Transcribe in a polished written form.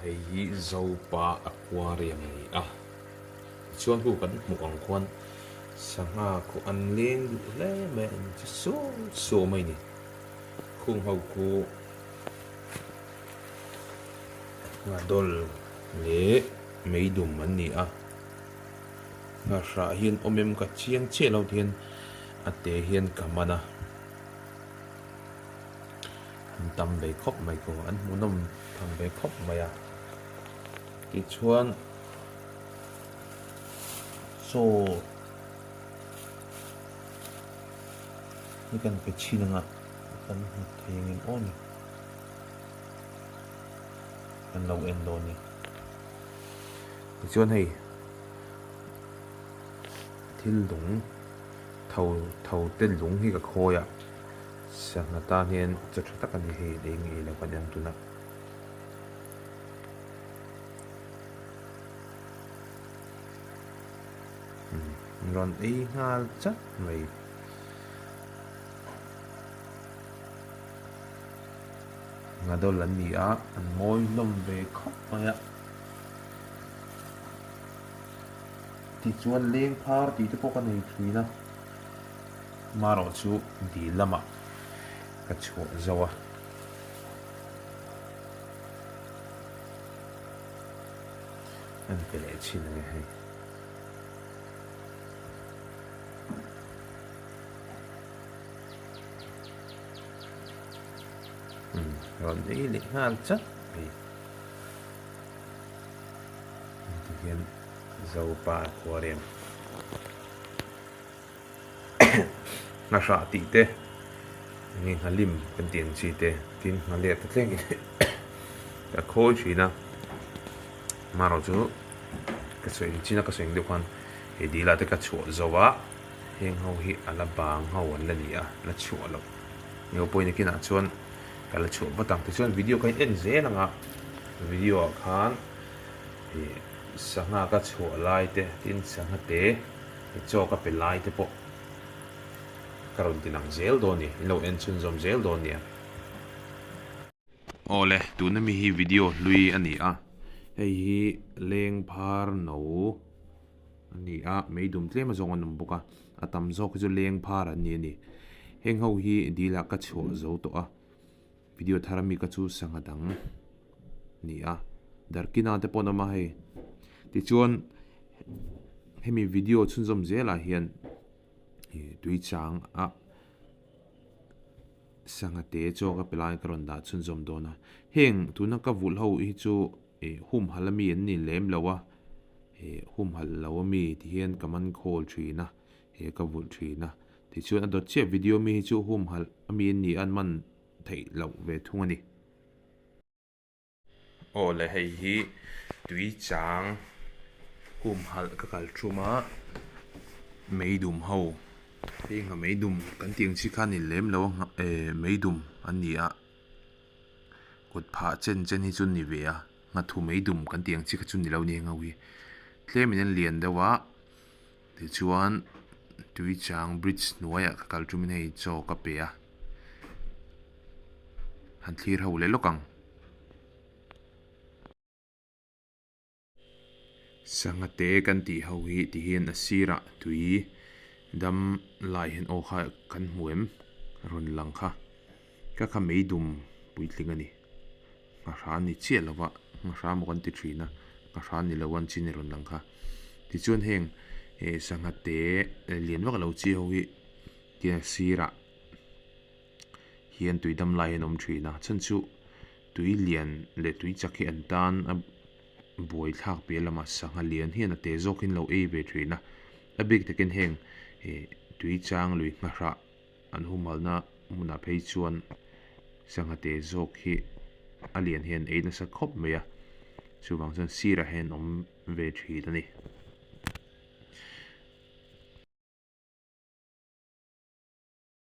Hei hi Zopa Aquarium a ni a, tichuan khu kan hmuh ang khuan sangha khu an leng duh hle mai a, an che suau suau mai a ni. Khung ho khu nghadawl leh meidum an ni a, nghahrah hian awm em ka chiang chiah lo tihian a te hian ka man a. An tam ve khawp mai ko, an hmuhnawm tham ve khawp mai a. Tichuan chaw hi kan pe chhin anga kan hmu thei ang em aw ni. Kan lo en dawn ni. Tichuan hei thil lung tho tho te lung hi ka khawi a. Sangha tan hian chaw tha tak a ni hei lei ngei lo kan en tuna. Umm rawn ei nghal chat mai. Ngadawl an ni a, an ngawi hlawm ve khawp mai a. Tichuan leng phar tih te pawh ka nei thin a. Marawh chu dil lamah ka chhuah zo a. An pe leh chhin ang e hei. Umm rawn ei leh nghal chat mai. Tihian Zopa Aquarium. Nghahrah tih te enge nghalim kan tih ang chi te tin nghalet te thleng in ka khawi thin a marawh chu ka sawi ang chin a ka sawi ang deuh khan he dil ah te ka chhuah zo a heng ho hi a la bang ho an la ni a la chhuah loh eng pawhin a kinah chuan ka la chhuah vat ang tichuan video kha in en zel ang a video ah khan ih sangha ka chhuah lai te tin sangha te. Chaw ka pe lai te pawh ka rawn ti lang zel dawn ni, in lo en chhunzawm zel dawn nia. Awle, tuna mi hi video hlui a ni a, hei hi leng phar no a ni a, meidum tlem a zawng an awm bawk a, a tam zawk hi chu leng phar an ni a ni. Heng ho hi dil ah ka chhuah zo tawh a. Video thar ami ka chu sangha dang ni a, Darkina te pawh an awm a hei. Tichuan hemi video chhunzawm zelah hian ih tui chang a sangha te chaw ka pe lai ka rawn dah chhunzawm dawn a. Heng tuna ka vulh ho hi chu ih humhalh ami an ni lem lo a, ih humhalh lo ami ti hian ka man khawl thin a, he ka vulh thin a. Tichuan a dawt chiah video mi hi chu humhalh ami an ni a an man theih loh ve thung a ni. Aw le hei hi tui chang humhalh ka kal thum a meidum ho hei ngha meidum kan tih ang chi kha a ni lem lo a eh meidum an ni a kut phah chen chen hi chu an ni ve a nghathu meidum kan tih ang chi kha chu ni lo a ni heng ho hi tlem in an lian deuh a. Tichuan Tuichang bridge hnuaiah ka kal ṭumin hei chaw ka pe a, han thlir ho leh lawk ang. Sangha te kan tih ho hi tihian a sirah tui dam lai hian aw kha kan hmu em rawn lang kha. Ka kha meidum puitling a ni. Nghahrah ni chiah lo va, nghahrah maw kan ti thin a, nghahrah ni lo an chin rawn lang kha. Tichuan heng eh sangha te lian vak lo chi ho hi tiang sirah hian tui dam lai hian a awm thin a, chhan chu tui lian leh tui chak hi an tan a buai thlak piah lamah sangha lian hian a te zawk in lo ei ve thin a, a bik takin heng eh tui chang lui nghahrah. An humhalna hmunah phei chuan sangha te zawk hi a lian hian ei nasa khawp mai a, chuvang chuan sirah hian awm ve thin a ni.